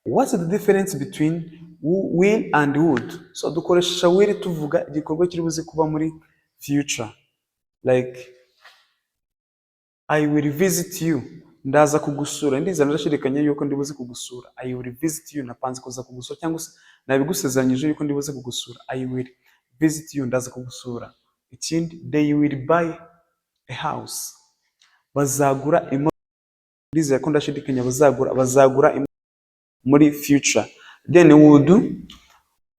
What's the difference between will and would? So dukoresha will tuvuga igikorwa kiri buze kuba muri future, like "I will visit you", ndaza kugusura. Ndizera ndashidikanya yuko ndi buze kugusura. I will visit you, napanze kuza kugusura cyangwa se nabigusezeranyije yuko ndi buze kugusura. I will visit you, ndaza kugusura. Ikindi, they will buy a house, bazagura imodoka. Ndizera ko ndashidikanya bazagura muri future. Then would.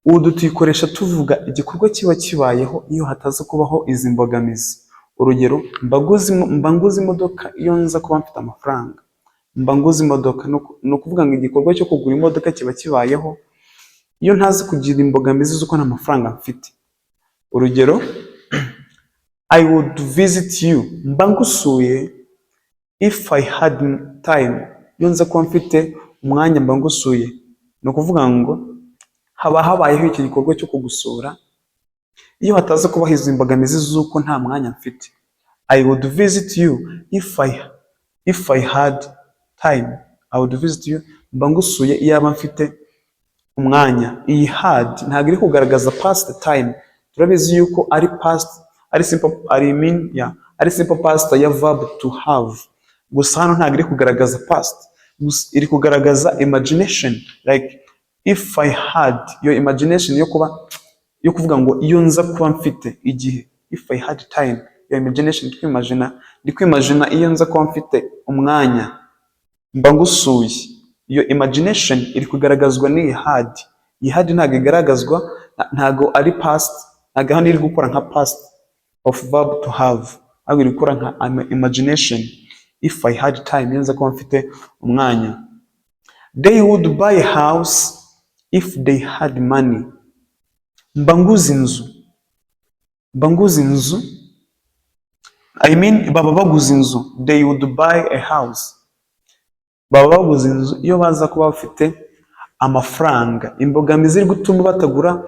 Would tuyikoresha tuvuga igikorwa kiba kibayeho iyo hataza kubaho izi mbogamizi. Urugero, mba nguze imodoka iyo nza kuba mfite amafaranga. Mba nguze imodoka. Ni ukuvuga ngo igikorwa cyo kugura imodoka kiba kibayeho iyo ntazi kugira imbogamizi z'uko nta mafaranga mfite. Urugero, I would visit you, mba ngusuye, if I had time, iyo nza kuba mfite umwanya mba ngusuye. Ni ukuvuga ngo haba habayeho iki gikorwa cyo kugusura iyo hataza kubaho izi mbogamizi z'uko nta mwanya mfite. I would visit you if I had time. I would visit you, mba ngusuye iyaba mfite umwanya. Iyi had ntabwo iri kugaragaza past time. Turabizi yuko ari past, ari simple, ari mean, yeah, ari simple past ya verb to have. Gusa hano ntabwo iri kugaragaza past. Gusa iri kugaragaza imagination, like if I had, your imagination yo kuba, yo kuvuga ngo iyo nza kuba mfite igihe, if I had time, your imagination, twimagina, ndi kwimagina iyo nza kuba mfite umwanya mba ngusuye. Iyo imagination iri kugaragazwa n'iyi had. Iyi had ntabwo igaragazwa, ntabwo ari past, ntabwo hano iri gukora nka past of verb to have, ahubwo iri gukora nka imagination. If I had time, iyo nza kuba mfite umwanya. They would buy a house if they had money. Mba nguze inzu, mba nguze inzu, I mean baba baguze inzu. They would buy a house, baba baguze inzu iyo baza kuba bafite amafaranga. Imbogamizi iri gutuma batagura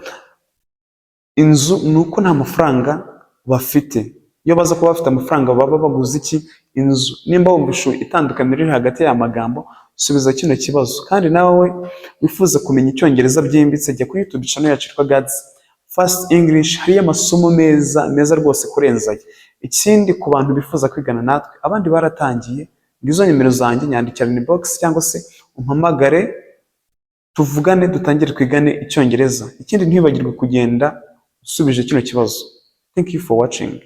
inzu ni uko nta mafaranga bafite. Iyo baza kuba bafite amafaranga baba baguze iki? Inzu. Nimba wumva itandukaniro riri hagati y'aya magambo, subiza kino kibazo. Kandi nawe wifuza kumenya Icyongereza byimbitse, jya kuri YouTube channel yacu yitwa God's First English, hariyo amasomo meza meza rwose kurenza aya. Ikindi, ku bantu bifuza kwigana natwe, abandi baratangiye, ngizo nimero zanjye, nyandikira inbox cyangwa se umpamagare tuvugane, dutangire twigane Icyongereza. Ikindi, ntiwibagirwe kugenda usubije kino kibazo. Thank you for watching.